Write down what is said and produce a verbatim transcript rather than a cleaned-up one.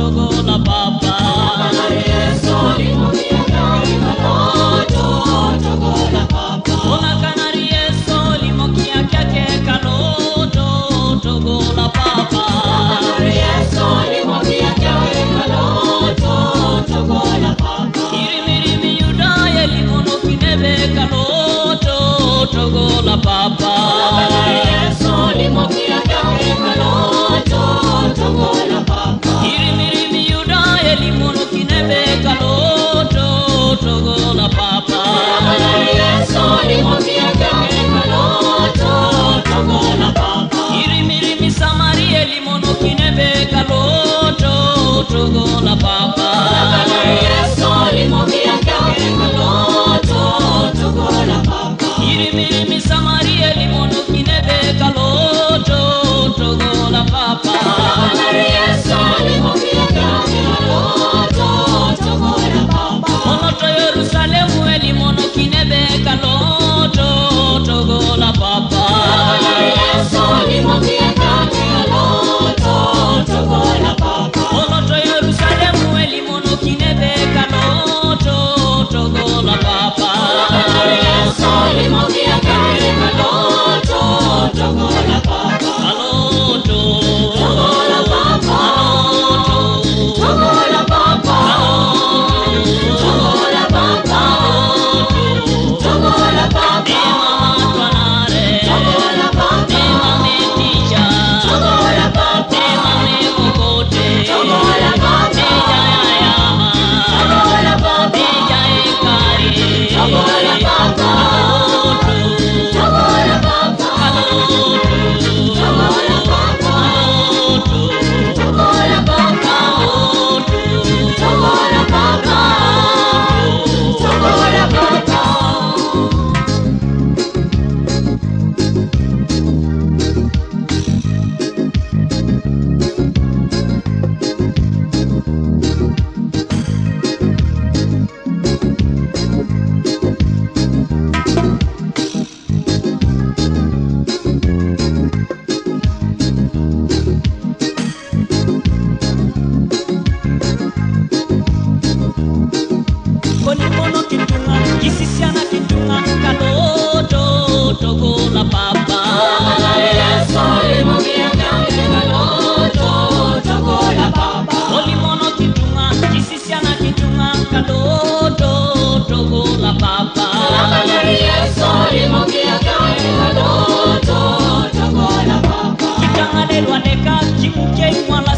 Togola papa. Ona kana ri Yeso limo kia kiake kaloto, togola papa. Iri miri mi Yuda ye limo no kinebe kaloto, togola papa. Iri miri mi Yuda ye limo no kinebe kaloto, togola papa. Iri miri mi Samari ye limo no kinebe kaloto, togola papa. Iri miri mi Samari ye limo no kinebe kaloto, togola papa. Oloto Yerusalemu ye limo no kinebe kaloto, togola papa. Oloto Yerusalemu ye limo no kinebe kaloto, togola papa. Kaloto. Koni mono kitunga, kisisiana kitunga, kaloto, togola papa. Oli mono kitunga, kisisiana kitunga, kaloto, togola papa. Kitanga lelwa neka, kimuke imwala